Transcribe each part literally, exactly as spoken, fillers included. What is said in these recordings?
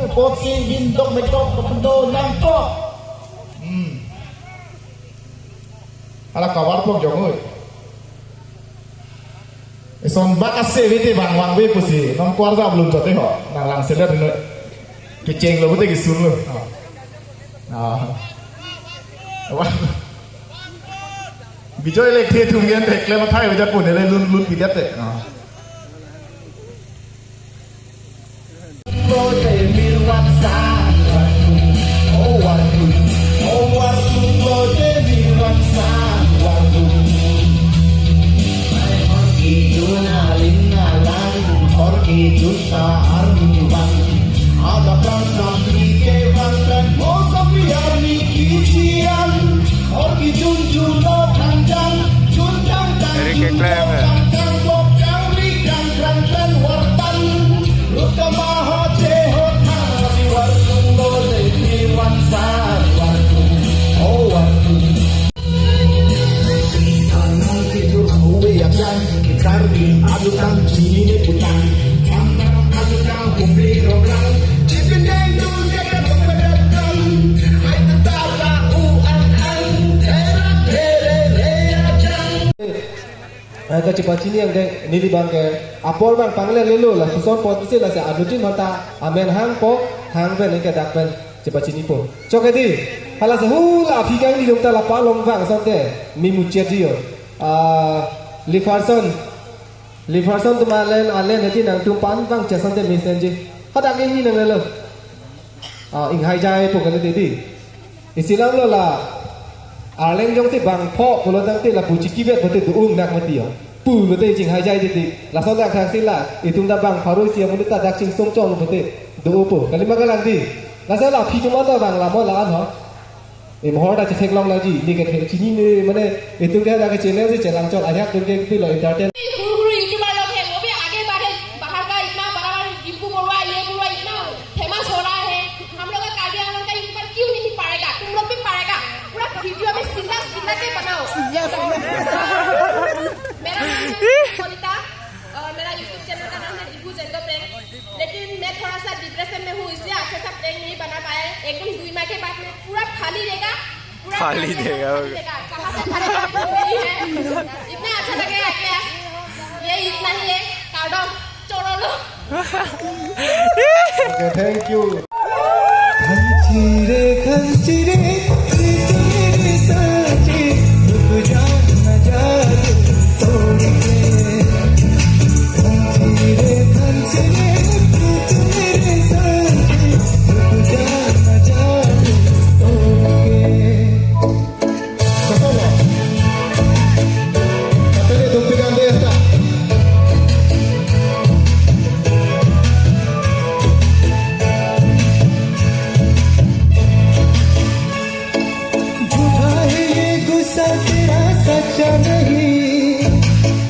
Apotsi bin dok metok kapendo nangkok. Hmm. Hala kavar pok jong oi. Eson bak ase vete bang vangve pusi. Non kwarja belum jote ho. Nang lang seler no. Kecheng lo pute kisun lo. Oh. Ah. Wah. Bijoy Lekthe atum ke theklem athai vaja pun ele lun lun pidet te. Ah. Eri keklem, eh. Eh, kachepachini angdeng neli bang ke apor bang pangle lelo, la suson pot isi la se anutin mata amen hangpo, hangpen ke dak pen chepachinipo. Chok edi, hala se hula aphi kangni atum ta la palong vang asonte, mi muchia jiyo. Ah, Liferson, Liferson atum alen, alen heti nangtum pan vang chesonte mi senji. Hadak ini nang lelo. Ah, inghaijaipo kali dedi. Isi lang lo la. Arleng jongsi bang pho pulo tangte lapu chiki vet pute do-ong nak mati yo. Pu pute chinghaijai dedi. Lason dak thang si la. Itum ta bang pharo isi amonit ta dak chingsong chong pute do-opo. Kalima kalang di. Lason la aphi atum ta bang lamo la-an ho. Imohor ta chetheklong nangji. Ne kethek chinine mane itum ke dak channel si chelang chot. Ajak atum ke pilo entertain. गुरु गुरु यूट्यूबर लोग हैं, वो भी आगे बढ़े, बाहर का इतना बड़ा बड़ा रिंकू बरुआ, ये बरुआ इतना फेमस हो रहा है, हम लोग का कार्बी आंगलोंग का यूट्यूबर क्यों नहीं पाएगा? तुम लोग भी पाएगा। पूरा वीडियो में सिंगल सिंगल के बनाओ। मेरा नाम है सरिता और मेरा यूट्यूब चैनल का नाम है डिबू जेंदो प्रेम। लेकिन मैं थोड़ा सा डिप्रेशन में हूँ, इसलिए अच्छा सा प्रैंक नहीं बना पाया है। एकदम दुई माह के बाद में पूरा खाली रहेगा, पूरा खाली खाली रहेगा, रहेगा, होगा। खाली रहेगा। कहाँ से भरेगा? नहीं है। इतना अच्छा लगेगा कि यार, ये इतना ही है। Kardom, chorolo. Okay, thank you. झूठा है ये गुस्सा तेरा, सच्चा नहीं।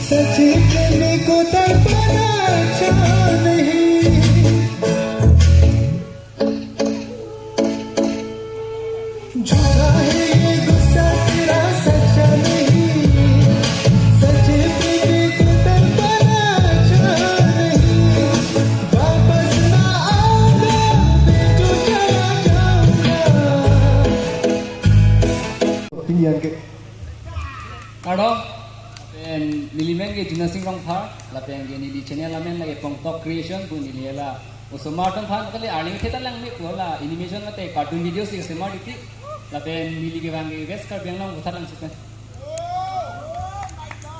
सच्चे प्रेमी को तड़पाना अच्छा नहीं। झूठा है ये गुस्सा तेरा, सच्चा नहीं। सच्चे प्रेमी को तड़पाना अच्छा नहीं। वापस ना आऊंगा, मैं तो चला जाऊंगा। Opinion ke. Kardom, pen neli men ke Juna Sing Rongphar, lapen ke neli channel amen lake Pongtok Creation, pu neli la osomar atum aphan kali arleng theta lang me pu la animation mate cartoon video si osomar titi, lapen neli kevang ke West Karbi Anglong Bothatlangso pen.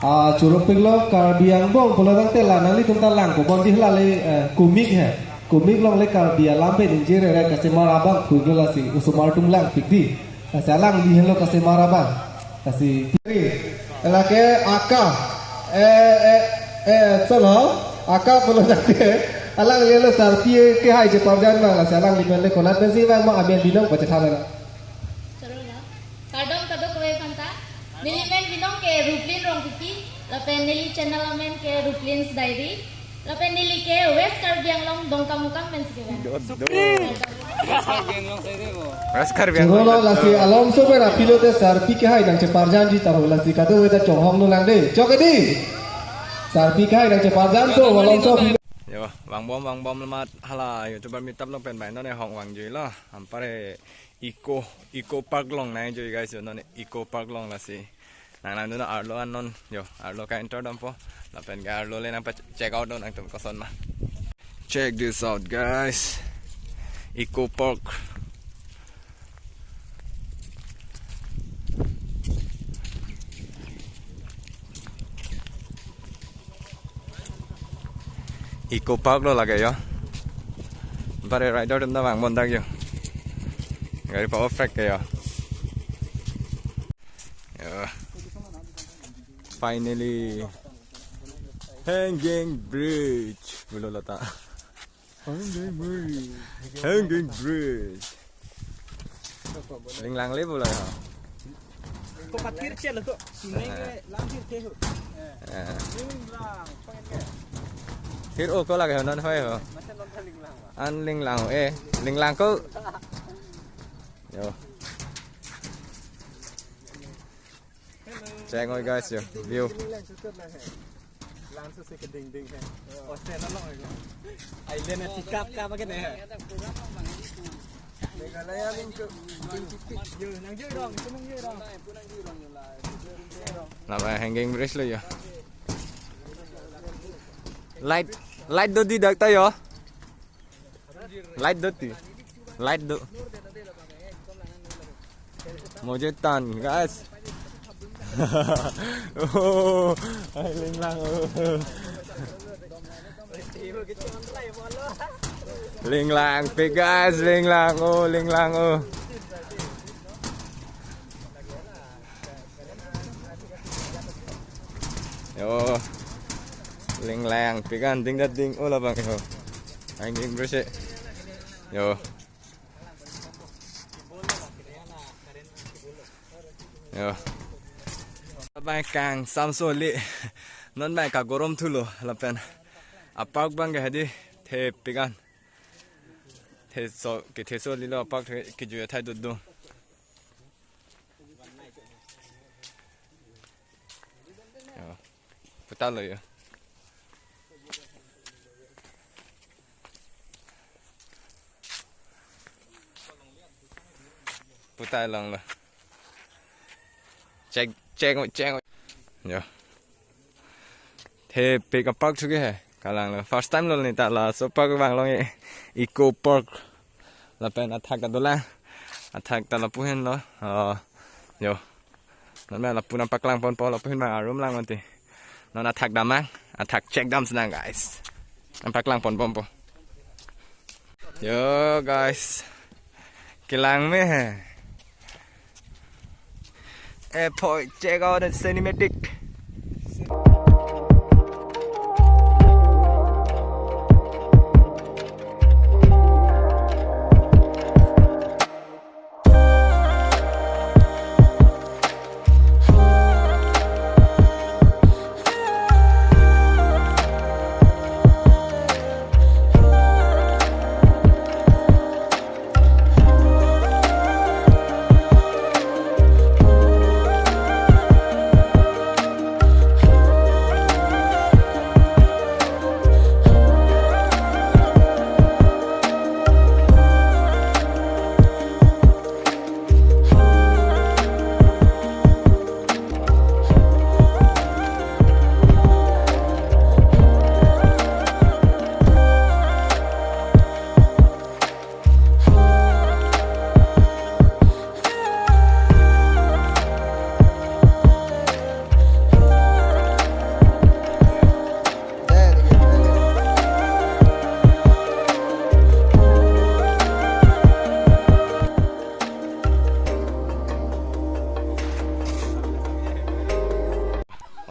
Ah, choro pik lo Karbi angbong pulo tangte la nanglitum ta langpo bondi hala le, eh, comic he. Comic along le Karbi alam pen ingjir re kasemar abang puilo lasi osomar atum langpik di. Lasi alangli henlo kasemar abang. Lasi lake aka, eh, eh, eh, cholo, aka pulo tangte, alangli henlo sarpi kehai cheparjan abang, lasi alangli pen le konat pensi vang ma amen binong pachethan na. Choro na. Kardom kadokave aphanta. Neli men binong ke Ruplin Rongpipi, lapen neli channel amen ke Ruplin's Diary. Lapen neli ke West Karbi Anglong Dongkamukam pen si kevang. West Karbi Anglong. Choro lo lasi alomso pen apilo te sarpi kehai nangcheparjanji ta ho lasi kadokave ta chonghong nonang de. Chok edi. Sarpi kehai nangcheparjan to alomso apilo. Yo, vangbom vangbom lamat hala YouTuber meetup along pen bai non ahong vangjuilo. Anpar Eco, Eco Park along nangjui guys, yo non Eco Park along lasi. Nang nang dun arlo an non, yo, arlo ka-enter dampo. Lapen ke arlo le nangpa-check out do nangtum koson ma. Check this out guys. Eco Park. Eco Park lo lake yo. Anpar rider atum ta vangbom dak yo. Gari pa-off track ke yo. Yo. Finally. Hanging bridge. Pulo lata. Hanging bridge. Hanging bridge. Linglang le pulo ya. Ko pathir chelo ko. Sinai ke lang thir ke ho. Eh. Linglang, pengen ke. Thir o ko lake ho non hoi ho. Masa non ta linglang ba. An linglang ho, eh. Linglang ko. Yo. Check out guys yo, view. Lang so se keding ding hai. Oh, se na long hai. Island na tikap kap ke ne hai. Meghalaya min ke. Yo, nangjui dong, itu nangjui dong. Napa hanging bridge lo yo. Light, light do di dak ta yo. Light do ti. Light do. Moje tan, guys. Oh, ai linglang oh. Linglang pik guys, linglang oh, linglang oh. Yo. Linglang pik an ding dat ding oh labang yo. Hanging bridge. Yo. Yo. Labang kangsamso le. Non bai kagorom thulo lapen. A-park abang ke hadi thepik an. Theso, ketheso lilo a-park the, kejui athai dodun. Yo. Puta lo yo. Puta long lo. Check, check, check. Yo. Thepik a-park thuke he. Kalang lo. First time lo ne ta laso park vang long e. Eco Park. Lapen athak ta dolang. Athak ta lapu henlo. Oh. Yo. Non ma lapu nangpaklang ponpo lapu hen ma arum lang mati. Non athak damnang. Athak check dam sinang guys. Nangpaklang ponpo. Yo guys. Kelang me he. Eh, boy, check out the cinematic.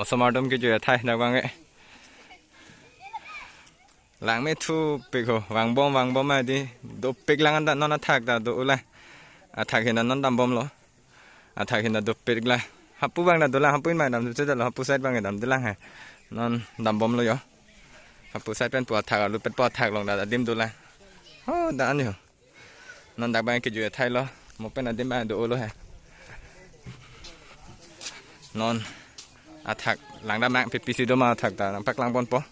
Osomar atum kejui athai dak bang e. Lang me thupik ho, vangbom, vangbom ma di, dopik lang an ta non athak ta do ula. Athak hin non dambomlo. Athak hin dopik la. Hapu abang ta dolang, hapu in ma dam tu lo, hapu side abang dam dolang he. Non dambomlo yo. Hapu side pen pu athak, alu pen pu athak along ta adim dolang. Ho, dan yo. Non dak abang kejui athai lo. Mo pen adim abang do-olo he. Non athak lang damnang, P P C do ma athak ta nangpaklang ponpo.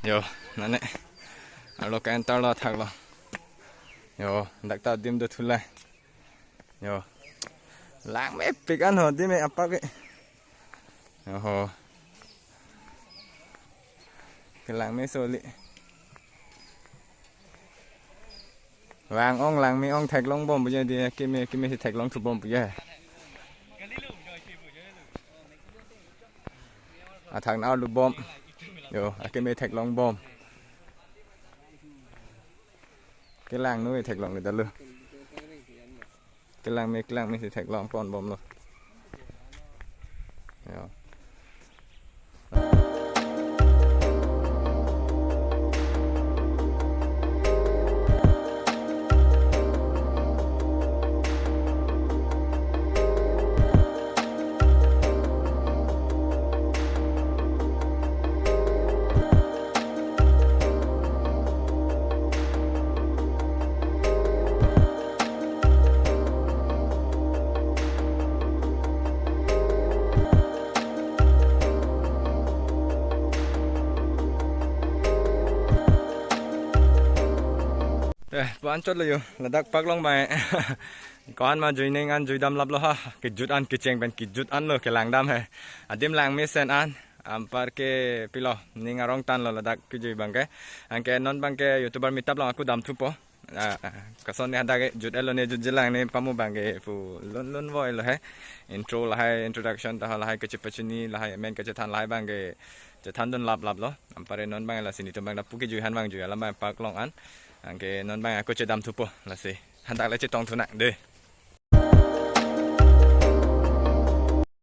Yo, nane. Arlo ke-enter lo, thak lo. Yo, dak ta adim do thulai. Yo. Langmepik an ho, adim apak ke. Yo ho. Kelangme soli. Vang ong langme ong theklong bom pu je, adim akeme akeme si theklong thu bom pu je. Athak na lu bom. Yo, akeme theklong bom. Kelangno theklong ke dalo. Kelangme kelangme si theklong pon bomlo. Yo. Eh, pu-an chotlo yo, ladak park along bai. Ko-an ma jui ning an jui damlaplo ha, kejut an kecheng pen kejut an lo kelang dam he. Adim langmesen an, anparke pilo, ning arong tanlo ladak kejui abangke. Anke non abangke YouTuber meetup along ako dam thupo. Ah, ah, koson ne hadak ke jut-etlo ne jutjelang ne pamu abangke pu lun lun voilo he. Intro lahai, introduction ta lahai, kachepachini lahai, amen kachethan lahai abangke chethan dun laplaplo. Anpar non abang lasi netum abang lapu kejui han abang jui alam abang park along an. Anke non abang ako chedam thupo lasi. Hadak le chetong thu nang de.